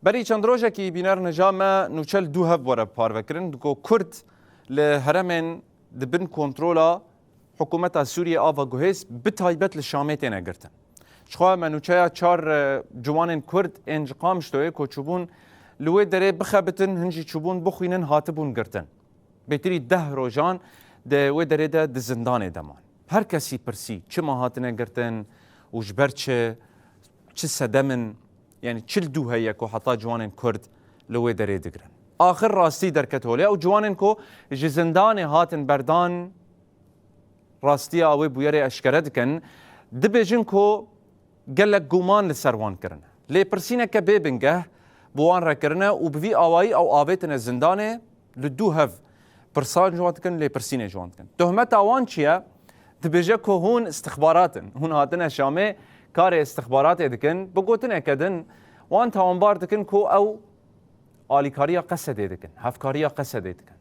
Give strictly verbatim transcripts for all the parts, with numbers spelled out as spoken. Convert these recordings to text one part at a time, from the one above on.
Berî çend rojekî bîner nija me nûçe li Dûhev were parvekirin, ku Kurd li heremên di bin kontrola hikûmeta Sûriyê ava guhêz, bi taybet li Şamê têne girtin. Jixwe me nûçeya çar, e, ciwanên Kurd ên ji Qamişloyê ku çûbûn li wê derê bixebitin, hin jî çûbûn bixwînin, hatibûn girtin. Bêtirî deh rojan di wê derê de di zindanê de man. Her kesî pirsî, çima hatine girtin û ji ber çi, çi sedem in, yanî çi li dû heye ku heta ciwanên Kurd li wê derê digirin. Axir rastî derket holê. Ew ciwanên ku ji zindanê hatin berdan, rastiya wê bûyerê eşkere dikin, dibêjin ku gelek guman li ser wan kirine. Lêpirsîneke bê bingeh bi wan re kirine û bi vî awayî ew avêtine zindanê, li Dûhev pirsan ji wan dikin, lêpirsînê ji wan dikin. Tohmeta wan çi ye? Dibêje ku hûn istixbarat in. Hûn hatine Şamê karê istixbaratê dikin. Bi gotineke din wan tawanbar dikin ku ew alîkariya Qesedê dikin, hevkariya Qesedê dikin.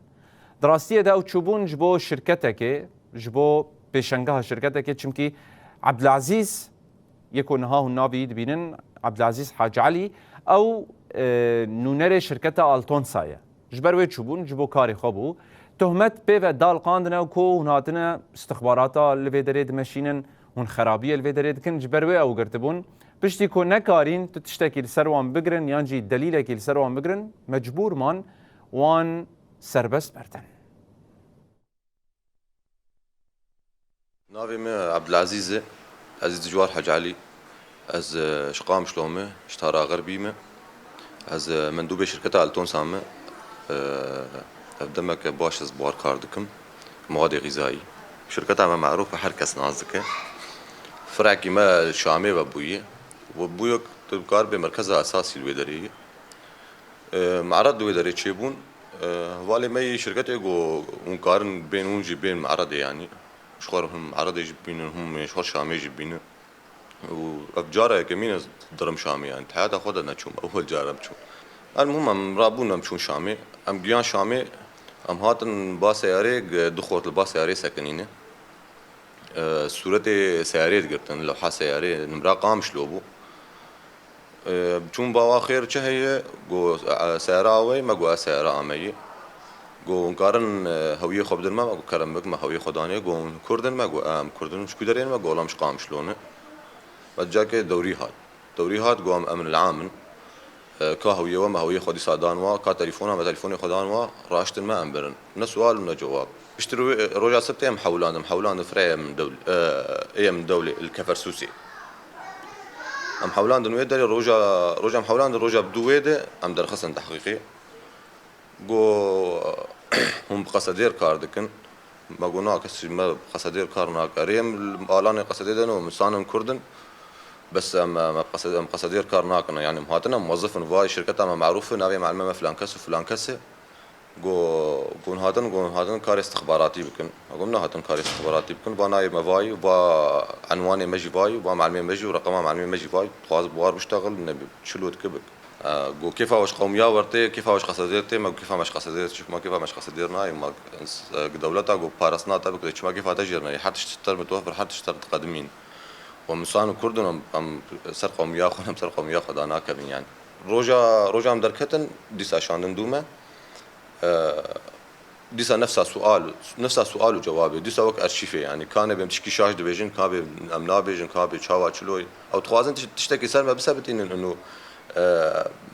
Di rastiyê de ew çûbûn ji bo şirketekê, ji bo pêşengeha şirketekê, çimkî Ebdilezîz, yê ku niha hûn navê wî dibînin, Ebdilezîz Hacî Elî, ew, e, nûnerê şirketa Altonsa ye. Ji ber wê çûbûn, ji bo karê xwe bû. Tohmet pê ve daliqandine ku hûn hatine istixbarata li vê derê dimeşînin, hûn xerabiyê li vê derê dikin, ji ber wê ew girtibûn. Piştî ku nekarîn tu tiştekî li ser wan bigirin yan jî delîlekî li ser wan bigirin, mecbûr man wan serbest berdin. Navê min Ebdilezîz e. Ez ê Dijwar Hecî Elî. Ez, e, ji Qamişlo me, ji Tara Xerbî me. Ez, e, mendûbê şirketa Altonsa me. E, ev demeke baş ez bi wan kar dikim. Mewade xîzayî. Şirketa me merûf e, her kes nas dike. Firekî me Şamê ve bûye. Ve bûye ku tu karibê merkeza esasî li wê derê ye. E, me'red di wê derê çêbûn. E, hevalê me yê şirketê got, hûn karin bên hûn jî bên me'redê, yanî ji xwe re hûn me'redê jî bibînin, hûn ji xwe Şamê jî bibînin. Û ev cara yekemîn ez dirim Şamê, yanî di heyata xwe de neçûm, ewil car em çûm. Elmuhim em rabûn, em çûn Şamê. Em giyan Şamê, em hatin ba seyarê, du xort li ba seyarê sekinîne. E, sûretê seyarê digirtin, lewha seyarê, nimra Qamişlo bû. E, çûn ba wa xêr çi heye? Got, e, seyara aweyî, me got, e, seyara ameyî. Got, hûn karin, e, hewiyê xwe bidin me, me got, kerem bik, me hewiyê xwe danê. Got, hûn Kurd in, me got, e, em Kurd in. Ji ku derê ne? Me got, wela em ji Qamişlo ne. Me cakê dewrî hat. Dewrî hat, got, em emn el-am in. E, ka hewiyê we, me hewiyê xwe dîsa dan wa, ka telefona, me telefonê xwe dan wa, raştin me em birin. Ne sual û ne cewab. Piştî ro-, roja sebtê em hewlandin, em hewlandin firê em dewl-, e, ê em dewlê, li Kefersûsê. Em hewlandin wê derê roja, roja em hewlandin roja bi dû wê de em derxistin tehqîqê. Got, hûn bi Qesedêr kar dikin. Me got, na, kes ji me Qesedêr kar nake. Erê, em li alanê Qesedê de ne, em însanên Kurd in. Bes em, em, em Qesed-, em Qesedêr kar nakin. Yanî em hatine, em mewezif in, vay şirketa me merûf e, navê me, elmê me filan kes û filan kes e. Got, got, hûn hatin, got, hûn hatin karê istixbaratî bikin. Me got, em nehatin karê istixbaratî bikin. Va navê me vayî, va enwanê me jî vayî, va me'limê me jî û reqema me'limê me jî vayî. Dixwazim bi war biştexil, ne bi çi lotike bik. E, got, kêfa we ji qewmiya we tê, kêfa we ji Qesedêr tê? Me got, kêfa me ji Qesedêr, çima kêfa me ji Qesedêr nayê? Me, e, dewleta got, parastina te bikire, çima kêfa te jê re nayê? Her tişt ji te re mitwefer, her tişt ji te re diqedimîn. Û em însan û Kurd in, em, em ser qewmiya xwe, em ser qewmiya xwe danakevin yanî. Roja, roja em derketin, dîsa şandin dû me. E, Dîsa nefsa sual, nefsa sual û cewabê, dîsa wek arşîfê, yanî ka nebê em tişkî şaş dibêjin, ka bê em nabêjin, ka bê çawa çiloy. Ew dixwazin tiş-, tiştekî ser me bisebitînin, û, e,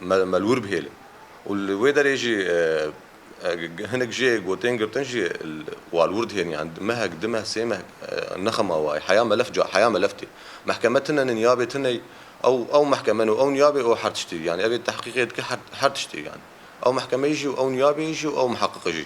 me, me li wir bihêlin. Û li wê derê jî, e, e, hinek jê gotên girtin jî li, wa li wir dihêlin, yanî mehek, du meh, sê meh, e, nexema wayê. Heya me lef ca, heya me lef tê. Mehkeme tine, niyabê tine, ew, ew mehkeme û ew niyabê, ew her tiştê, yanî ev ê tehqîqê dike her, her tiştê, yanî. Ew mehkemeyê jî û ew niyabê jî û ew miheqiqê jî.